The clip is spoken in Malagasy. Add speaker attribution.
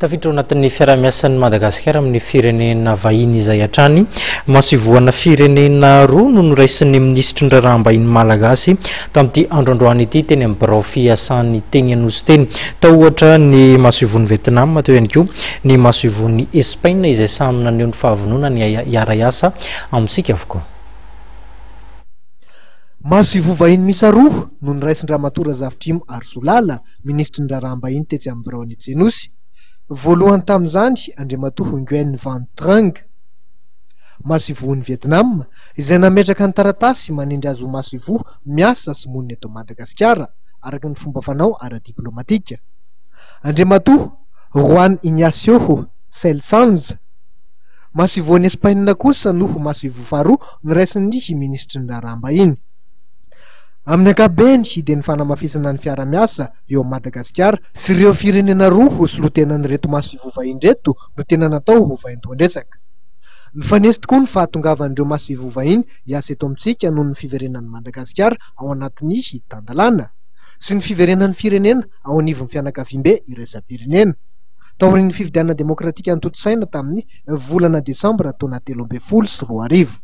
Speaker 1: Tafiditra ao anatin'ny fiaraha-miasan'i Madagasikara amin'ny firenena vahiny izay hatrany. Masoivohana firenena roa no noraisin'ny minisitry ny raharaham-bahiny malagasy tamin'ity andro androany ity teny amin'ny birao fiasany teny Anosy teny. Tao ohatra ny masoivohon'i Vietnam, teo ihany koa ny masoivohon'i Espaina izay samy naneho ny fahavononany hiara-hiasa amintsika avokoa.
Speaker 2: Masoivoho vahiny miisa roa no noraisin-dRamatoa Razafitrimo Harisolala, minisitry ny Raharaham-bahiny tetsy amin'ny biraony etsy Anosy. Voalohany tamin'izany Andriamatoa Nguyen Van Trung, masoivohon'i Vietnam, izay nametraka ny taratasy manendry azy ho masoivoho miasa sy monina eto Madagasikara, araka ny fomba fanao ara-diplaomatika. Andriamatoa Juan Ignacio Cel Sanz, masoivohon'i Espaina kosa no ho masoivoho faharoa noraisin'ny minisitry ny Raharaham-bahiny. Amin'ny ankapobeny dia ny fanamafisana ny fiara-miasa eo amin'i Madagasikara sy ireo firenena roa ho solontenan'ireto masoivoho vahiny ireto no tena natao ho vaindohan-dresaka. Mifanesy tokoa ny fahatongavan'ireo masoivoho vahiny hiasa eto amintsika noho ny fiverenan'i Madagasikara ao anatin'ny tan-dalàna sy ny fiverenan'ny firenena ao anivon'ny fianakaviambe iraisam-pirenena taorian'ny fifidianana demokratika notontosaina tamin'ny volana desambra taona 2013.